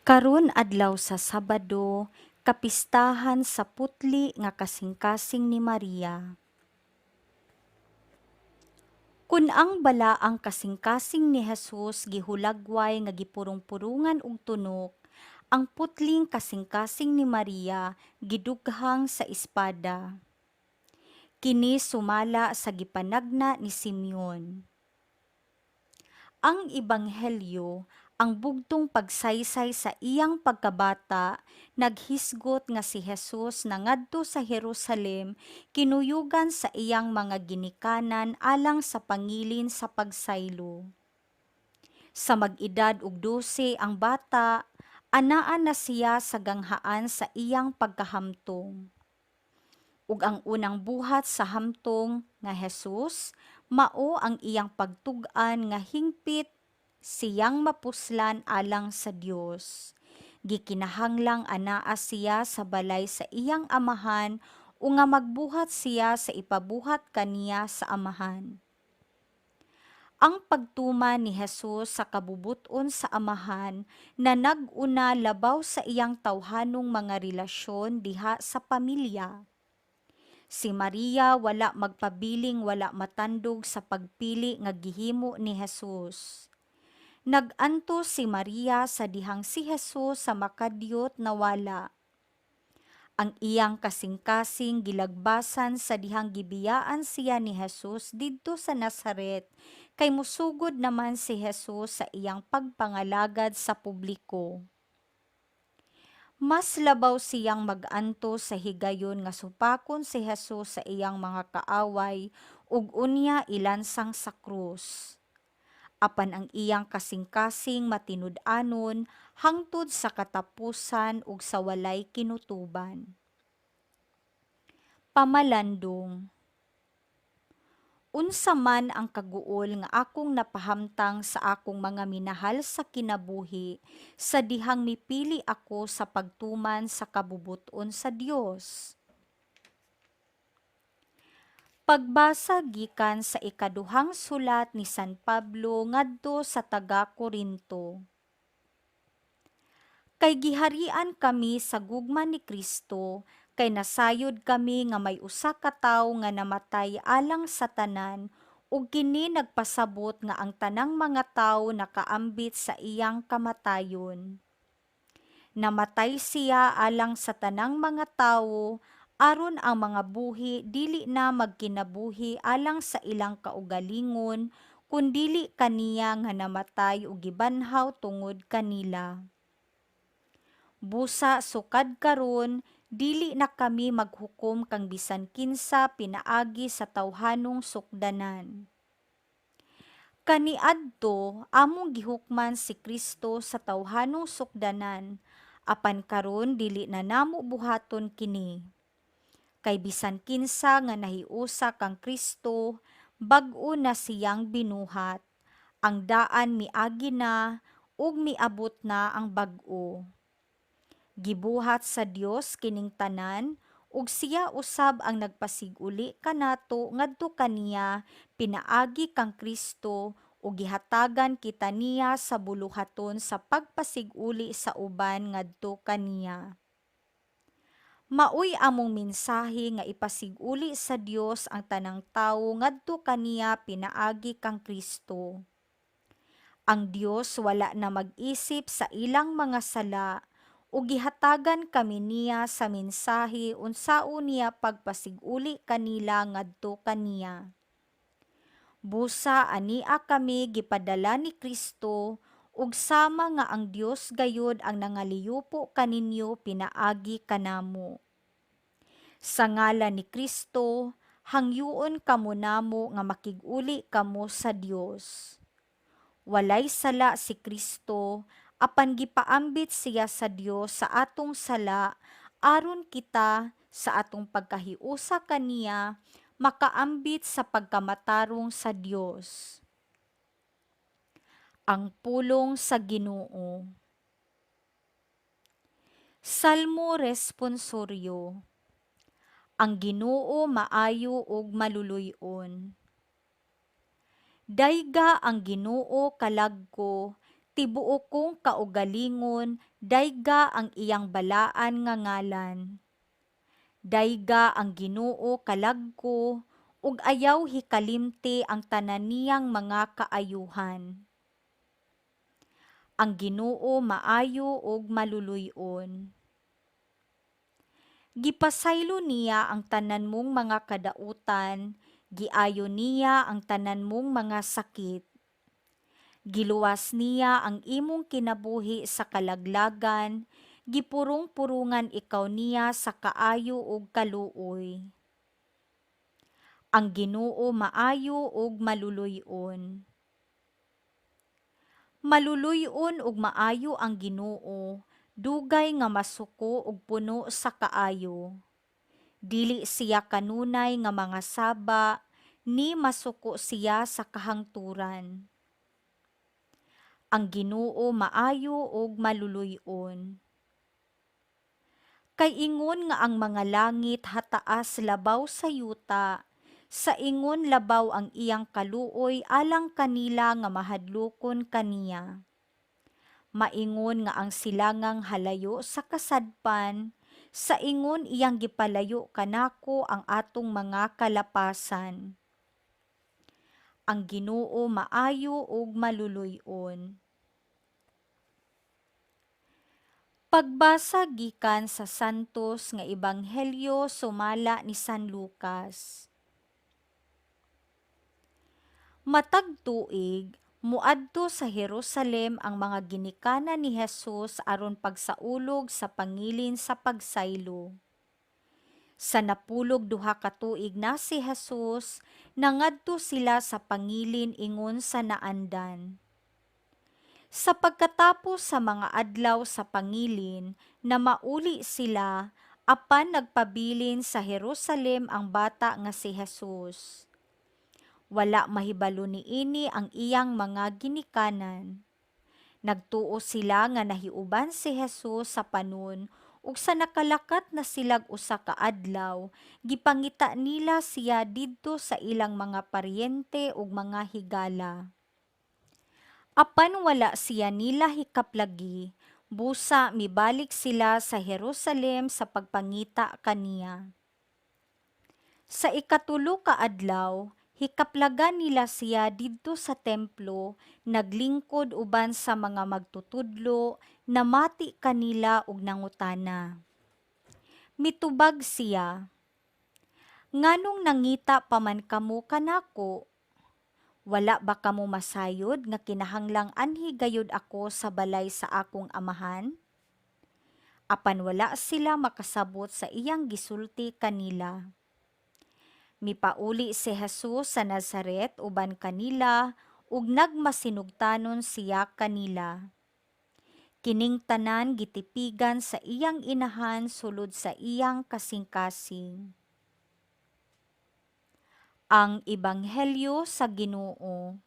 Karon adlaw sa Sabado, kapistahan sa putli nga kasingkasing ni Maria. Kun ang balaang kasingkasing ni Jesus gihulagway nga gipurong-purungan og tunok, ang putling kasingkasing ni Maria gidughang sa espada. Kini sumala sa gipanagna ni Simeon. Ang Ebanghelyo, ang bugtong pagsaysay sa iyang pagkabata, naghisgot nga si Jesus nangadto sa Jerusalem kinuyugan sa iyang mga ginikanan alang sa pangilin sa pagsaylo. Sa mag-edad og 12 ang bata, anaa na siya sa ganghaan sa iyang pagkahamtong. Ug ang unang buhat sa hamtong nga Jesus mao ang iyang pagtug-an nga hingpit siyang mapuslan alang sa Dios. Gikinahanglang anaa siya sa balay sa iyang Amahan o nga magbuhat siya sa ipabuhat kaniya sa Amahan. Ang pagtuman ni Jesus sa kabubut-on sa Amahan na nag-una labaw sa iyang tawhanong mga relasyon diha sa pamilya. Si Maria wala magpabiling wala matandog sa pagpili nga gihimo ni Jesus. Nag-antos si Maria sa dihang si Jesus sa makadyot nawala. Ang iyang kasingkasing gilagbasan sa dihang gibiyaan siya ni Jesus didto sa Nazaret kay mosugod naman si Jesus sa iyang pagpangalagad sa publiko. Mas labaw siyang mag-antos sa higayon nga supakon si Jesus sa iyang mga kaaway ug unya ilansang sa krus. Apan ang iyang kasingkasing matinud-anon hangtod sa katapusan ug sa walay kinutuban. Pamalandong. Unsa man ang kaguol nga akong napahamtang sa akong mga minahal sa kinabuhi sa dihang mipili ako sa pagtuman sa kabubut-on sa Dios? Pagbasa gikan sa ikaduhang sulat ni San Pablo ngadto sa taga-Korinto. Kay giharian kami sa gugma ni Kristo, kay nasayod kami nga may usa ka tawo nga namatay alang sa tanan, ug kini nagpasabot nga ang tanang mga tawo nakaambit sa iyang kamatayon. Namatay siya alang sa tanang mga tawo aron ang mga buhi dili na magkinabuhi alang sa ilang kaugalingon kundili kaniya nga namatay ug gibanhaw tungod kanila. Busa sukad karon dili na kami maghukom kang bisan kinsa pinaagi sa tawhanong sukdanan. Kaniadto among gihukman si Kristo sa tawhanong sukdanan, apan karon dili na namo buhaton kini. Kay bisan kinsa nga nahiusa kang Kristo, bag-o na siyang binuhat. Ang daan miagi na ug miabot na ang bag-o. Gibuhat sa Dios kining tanan ug siya usab ang nagpasig-uli kanato ngadto kaniya pinaagi kang Kristo ug gihatagan kita niya sa buluhaton sa pagpasig-uli sa uban ngadto kaniya. Maoy among mensahe nga ipasig-uli sa Dios ang tanang tawo ngadto kaniya pinaagi kang Kristo. Ang Dios wala na mag-isip sa ilang mga sala ug gihatagan kami niya sa mensahe unsaon niya pagpasig-uli kanila ngadto kaniya. Busa ania kami gipadala ni Kristo ug sama nga ang Dios gayud ang nangaliyupo kaninyo pinaagi kanamo. Sa ngalan ni Kristo, hangyoon kamo namo nga makig-uli kamo sa Dios. Walay sala si Kristo, apan gipaambit siya sa Dios sa atong sala aron kita sa atong pagkahiusa kaniya makaambit sa pagkamatarong sa Dios. Ang pulong sa Ginoo. Salmo Responsoryo. Ang Ginoo maayo ug maluluy-on. Dayga ang Ginoo, kalag ko. Tibuok kong kaugalingon, dayga ang iyang balaan nga ngalan. Dayga ang Ginoo kalag ko, ug ayaw hikalimti ang tanan niyang mga kaayuhan. Ang Ginoo maayo ug maluluy-on. Gipasaylo niya ang tanan mong mga kadautan, giayo niya ang tanan mong mga sakit. Giluwas niya ang imong kinabuhi sa kalaglagan, gipurong-purungan ikaw niya sa kaayo ug kaluoy. Ang Ginoo maayo ug maluluy-on. Maluluy-on ug maayo ang Ginoo, dugay nga masuko ug puno sa kaayo. Dili siya kanunay nga mangasaba, ni masuko siya sa kahangturan. Ang Ginoo maayo ug maluluy-on. Kay ingon nga ang mga langit hataas labaw sa yuta, sa ingon labaw ang iyang kaluoy alang kanila nga mahadlokon kaniya. Maingon nga ang silangang halayo sa kasadpan, sa ingon iyang gipalayo kanako ang atong mga kalapasan. Ang Ginoo maayo ug maluluy-on. Pagbasa gikan sa Santos nga Ebanghelyo sumala ni San Lucas. Matag tuig moadto sa Jerusalem ang mga ginikanan ni Jesus aron pagsaulog sa pangilin sa pagsaylo. Sa 12 ka tuig na si Jesus, nangadto sila sa pangilin ingon sa naandan. Sa pagkatapos sa mga adlaw sa pangilin, namauli sila, apan nagpabilin sa Jerusalem ang bata nga si Jesus. Wala mahibalo niini ang iyang mga ginikanan. Nagtuo sila nga nahiuban si Jesus sa panon, ug sa nakalakat na silag usa ka adlaw, gipangita nila siya didto sa ilang mga paryente ug mga higala. Apan wala siya nila hikaplagi, busa mibalik sila sa Jerusalem sa pagpangita kaniya. Sa ikatulo ka adlaw, hikaplagan nila siya didto sa templo, naglingkod uban sa mga magtutudlo, namati kanila ug nangutana. Mitubag siya, "Nganong nangita pa man kamo kanako? Wala ba kamo masayod nga kinahanglang anhi gayud ako sa balay sa akong Amahan?" Apan wala sila makasabot sa iyang gisulti kanila. Mipauli si Jesus sa Nazaret uban kanila ug nagmasinugtanon siya kanila. Kining tanan gitipigan sa iyang inahan sulod sa iyang kasingkasing. Ang Ebanghelyo sa Ginoo.